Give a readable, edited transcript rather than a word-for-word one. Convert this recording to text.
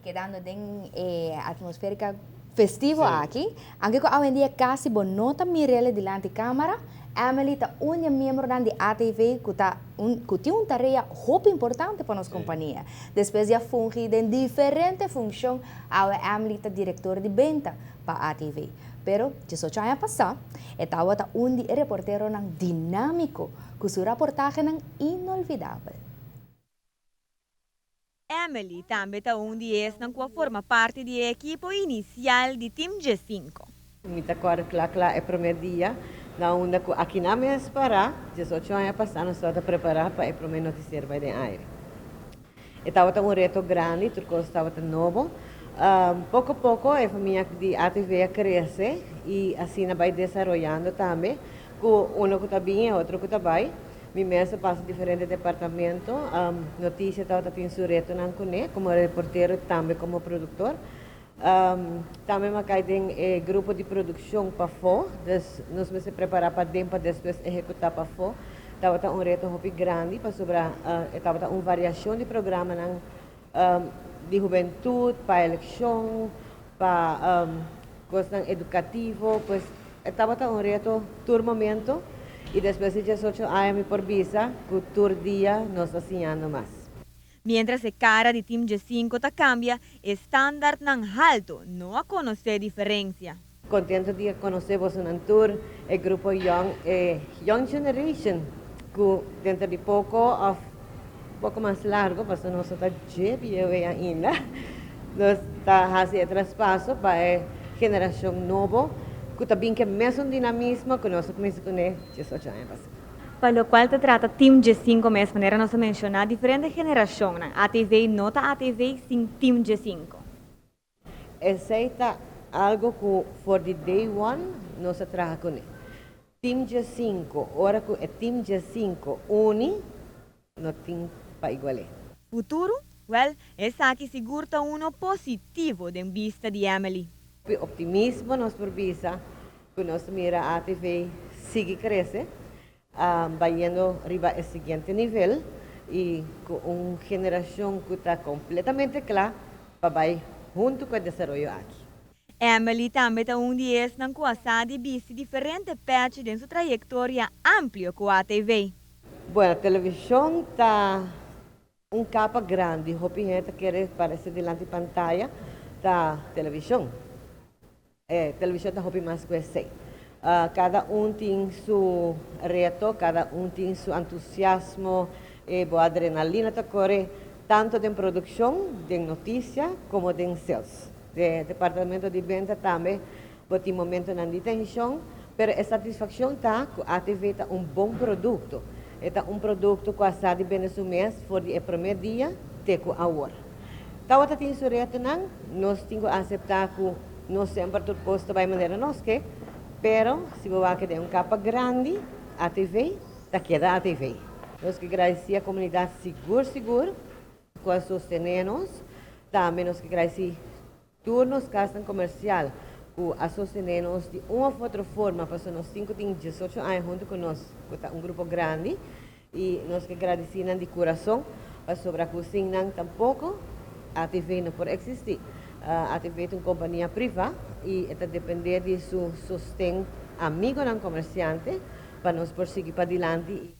Kedando den e atmosfera festivo aki, aunke ku awendia kasi bo no ta mir'é dilanti kamera, Emily ta un miembro di ATV ku tin un tarea hopi importante pa nos kompania. Despues di a fungi den diferente funshon, awe Emily ta direktor di benta pa ATV. Pero, 18 aña pasá, e tabata un di e reporteronan dinámiko, ku su reportahenan inolvidabel. Emily tambe ta un di esnan ku a forma parti di e ekipo inisial di Team G5. Mi ta kòrda kla kla e promé dia, na unda ku aki na mes pará, 18 aña pasá, nos tabata prepará pa e promé notisiero bai den aire. E tabata un reto grandi, tur kos tabata nobo. Poko poko e famia di ATV a krese i asina a bai desaroyando tambe, ku un ku ta bin i otro ku ta bai. Mi mes a pasa diferente departamento, notisia tabata tin su retonan kuné, komo reportero tambe komo produktor. Tambe m'a kai den e grupo di produkshon pafó, dus nos mester prepará paden pa despues ehekutá pafó. Tabata un reto hopi grandi pasobra e tabata un variashon di programanan di hubentut, pa elekshon, pa kosnan edukativo, pues e tabata un reto tur momento i despues di 18 aña mi por bisa ku tur dia nos ta siñando mas. Mientras e kara di Team G5 ta kambia, e standardnan haltu no a konosé diferensia. Kontentu di konosé bosonan tur, e grupo Young, e Young Generation, ku denter di poko òf poko mas largu, pasobra nos no ta dje bieu ainda, nos ta hasi e traspaso pa e generashon nobo, ku ta bin ku e mesun dinamismo ku nos a kuminsá kuné 18 aña pasá. Pa lokual ta trata Team G5 mes, manera nos a menshoná, diferente generashon. ATV no ta ATV sin Team G5. Esei ta algu ku for di day one nos a traha kuné. Team G5, ora ku e Team G5 uni, no tin pa igual'é. Futuro? Well, esaki sigur ta uno positivo den bista di Emily. Optimismo nos por bisa, ku nos mira ATV sigui krese, bayendo riba e siguiente nivel i ku un generashon ku ta kompletamente kla pa bai huntu ku e desaroyo aki. Emily tambe ta un di esnan ku a sa di bisti diferente pèchi den su trayektoria amplio ku ATV. Bueno, televishon ta un kapa grandi, hopi hende ke parese dilanti pantaya, ta televishon. Televishon ta hopi mas ku esei. Kada un tin su reto, kada un tin su entusiasmo, bo adrenalina ta kore tantu den produkshon, den notisia, komo den sales. Den departamento di benta tambe, bo tin momentonan di tenshon, pero e satisfakshon ta ku ATV ta un bon produkto. Ta un produkto ku a sa di bende su mes for di e promé dia te ku awor. Tabata tin su retonan, nos tin ku aseptá ku no semper tur kos ta bai manera nos ke, pero si bo wak den un kapa grandi, ATV ta keda ATV. Nos ke gradisí e komunidat sigur sigur ku a sostené nos, tambe nos ke gradisí tur nos kasnan komersial ku a sostené nos di un òf otro forma, pasobra nos tin ku tin 18 aña huntu ku nos, ku ta un grupo grandi, i nos ke gradisí nan di kurason, pasobra ku sin nan tampoko ATV no por eksistí. ATV ta un kompania privá i ta dependé di su sosten amigunan komersiante pa nos por sigui padilanti.